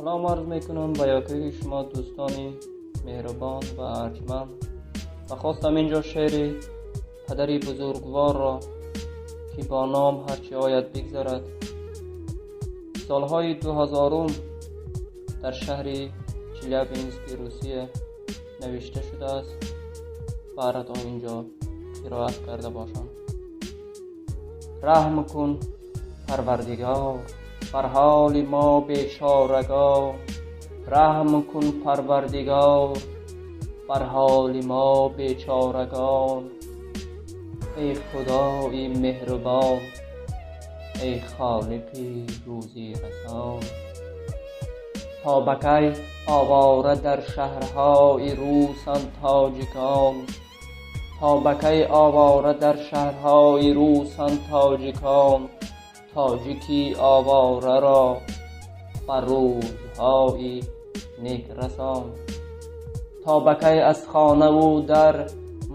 Салом арз мекунам ба якояки шумо, дӯстони меҳрубон ва арҷманд, ва хостам инҷо шеъри падари бузургворро, ки бо ном «Ҳарчи ояд бигзарад», солҳои 2000 дар шаҳри Челябински Русия навишта шудааст, баратон инҷо қироат карда бошам. Раҳм кун, Парвардигор, бар ҳоли мо бечорагон. Раҳм кун, Парвардигор, бар ҳоли мо бечорагон. Эй Худои меҳрубон, эй Холиқи рӯзирасон. То ба кай овора дар шаҳрҳои русанд тоҷикон? То ба кай овора дар шаҳрҳои русанд тоҷикон? Тоҷики овораро ба рӯзҳои нек расон. То ба кай аз хонаву дар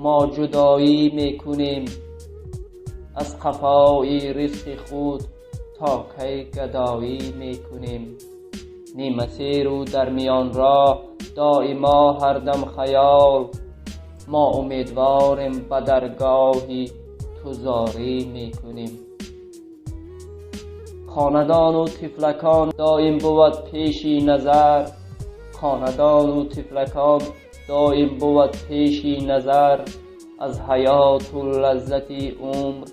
мо ҷудоӣ мекунем? Аз қафои ризқи худ то кай гадоӣ мекунем? Нимасеру дар миёнроҳ, доимо ҳардам хаёл, мо умедворем, ба даргоҳи ту зорӣ мекунем. Хонадону тифлакон доим бувад пеши назар. Хонадону тифлакон доим бувад пеши назар. Аз ҳаёту лаззати умр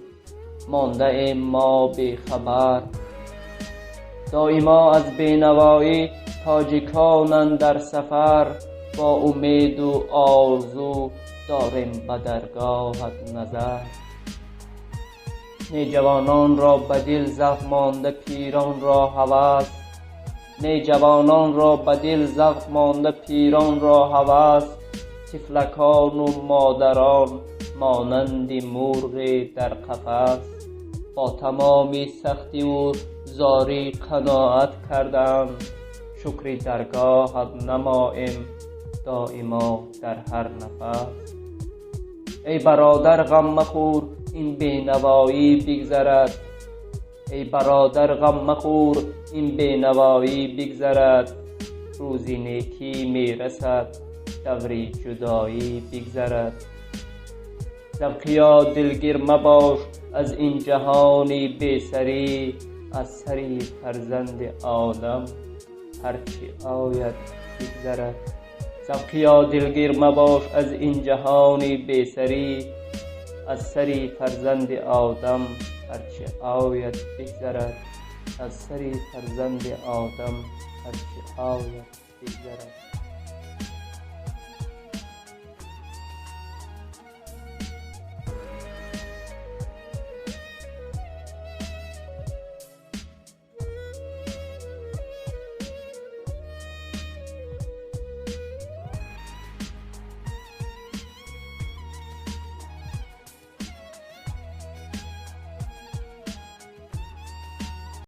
мондаем мо бехабар. Доимо аз бенавоӣ тоҷиконанд дар сафар. Бо умеду орзу дорем ба даргоҳат назар. Не ҷавононро ба дил завқ монда, пиронро ҳавас. Не ҷавононро ба дил завқ монда, пиронро ҳавас. Тифлакону модарон монанди мурғе дар қафас. Бо тамоми сахтиву зорӣ қаноат кардам. Шукри даргоҳат намоем доимо дар ҳар нафас. Эй бародар, ғам махӯр, ин бенавоӣ бигзарад. Эй бародар, ғам махӯр, ин бенавоӣ бигзарад. Рӯзи некӣ мерасад, даври ҷудоӣ бигзарад. Завқиё, дилгир мабош аз ин ҷаҳони бесарӣ. Аз сари фарзанди Одам ҳарчи ояд бигзарад. Завқиё, дилгир мабош аз ин ҷаҳони бесарӣ. Аз сари фарзанди Одам ҳарчи ояд бигзарад. Аз сари фарзанди Одам ҳарчи ояд бигзарад.